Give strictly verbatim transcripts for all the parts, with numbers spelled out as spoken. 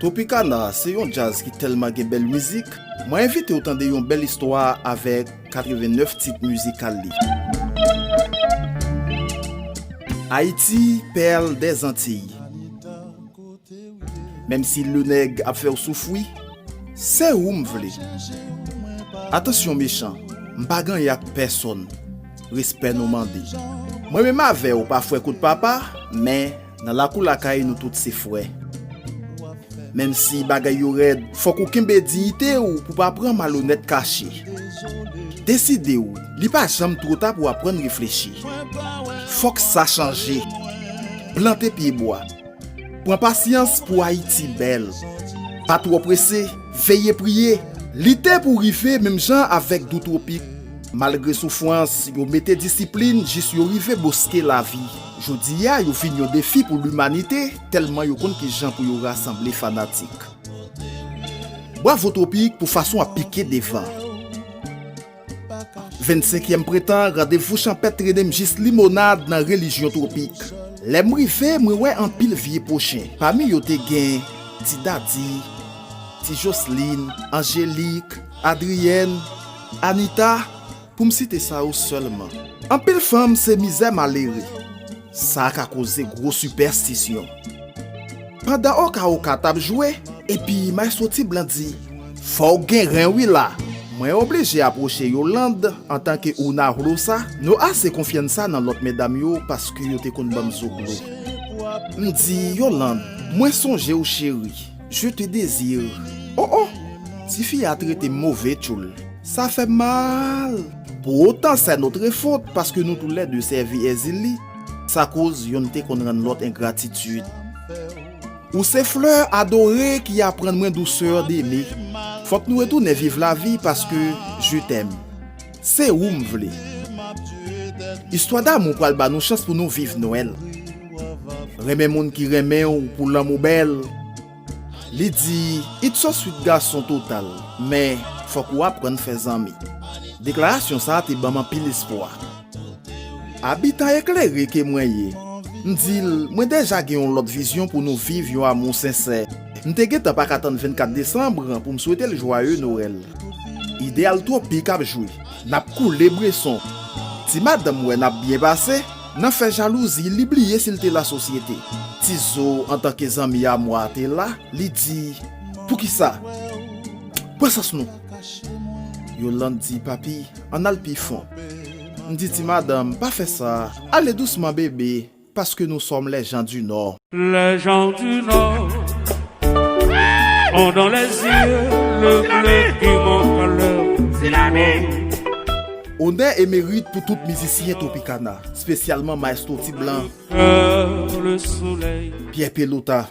Tropicana se yon djaz ki tèlman gen bèl mizik, mwen envite w tande yon bèl istwa avèk katrevennnèf tit mizikal li. Ayiti, perle des Antilles. Menm si le nèg ap fè w soufri, se ou m vle. Atansyon mechan, m pa ganye ak pèsonn. Respè nou mande. Mwen menm avè w pa frè kout papa, men nan lakou lakay nou tout se frè. Menm si bagay yo rèd, fòk ou kenbe diyite w pou pa pran malonèt kache. Deside w, li pa janm twò ta pou w aprann reflechi. Fòk sa chanje. Plante pye bwa. Pran pasyans pou Ayiti bèl. Pa twò prese, veye priye. Lite pou w rive menm jan avèk Dou Tropik. Malgre soufrans, yo mete disiplin jis yo rive boske lavi. Jodi a, yo vin yon defi pou limanite, tèlman yo konn kijan pou yo rasanble fanatik. Bwavo Tropik pou fason w ap pike devan. Vennsenkyèm prentan, randevou chanpèt trennen m jis Limonad nan relijyon Tropik. Lè m rive, mwen wè anpil vye pwochen. Pami yo te gen Ti Dadi, Ti Joslin, Anjelik, Adriyèn, Anita, pou m site sa yo sèlman. Anpil fanm se mizè malere. Sa ka koze gwo sipèstisyon. Pandan Oka Oka t ap jwe, epi Maestro Ti Blan di, "Fò w gen ren wi la." Mwen oblije apwoche Yolande antanke una rosa, nou ase konfyansa nan lòt medam yo paske yo te konn ban m zoglo. M di, "Yolande, mwen sonje w cheri, je te désire." Oh oh, tifi a trete m move tchoul. Sa fè m mal. Pou otan, c'est notre faute, paske nou toulède sèvi Èzili, sa koz yonn te konn rann lòt engratitid. Ou se flè adore ki aprann mwen dousè deme. Fòk nou retounen viv lavi paske je t'aime. Se ou m vle. Istwa damou pral ba nou chans pou nou viv Nwèl. Renmen moun ki renmen w pou lanmou bèl. Li di, "It's so sweet gason total, men fòk ou aprann fè zanmi." Deklarasyon sa a te ban m anpil espwa. Abitan eklere ke mwen ye, m di l, "Mwen deja gen yon lòt vizyon pou nou viv yon amou sensè." M te gentan pa ka tann vennkat desanm pou m swete l jwaye Nwèl. Ideal Tropik ap jwe, n ap koule bweson. Ti madanm wè n ap byen pase, nan fè jalouzi, li bliye si l te lasosyete. Ti Zo, antanke zanmi a mwa, te la, li di, "Poukisa? Pran sans nou." Yolande di, "Papi, ann al pi fon." M di, "Ti madanm, pa fè sa. Ale dousman, bebe, paske nou sòm les gens du Nord." Les gens du Nord ont dans les yeux le bleu qui montre leur Onè e merit pou tout mizisyen Tropicana, espesyalman Maestro Ti Blan, Pierre Pelota.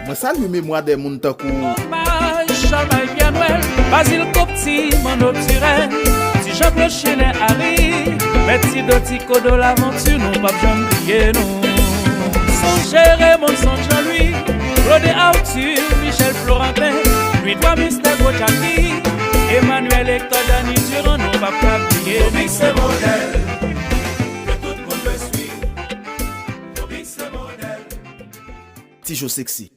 Mwen salye memwa de moun tankou Omaj, Chavay, Pyè Nwèl, Bazil Koup, Ti Manno, Ti Rèn, Ti Jan Kloche, Nè Ari, Mèt Ti Do, Ti Kodo, Lavanti, nou p ap janm bliye nou. Sonje Raymond, Sandjan Lwi, Claude Arthur, Michel Florentin, Louis Twa, Mistè Gwo Djaki, Emmanuel, Hector, Dany Durand, nou p ap ka bliye nou. Tropik se modèl ke tout moun dwe swiv. Tropik se modèl. Ti Jo Sexy.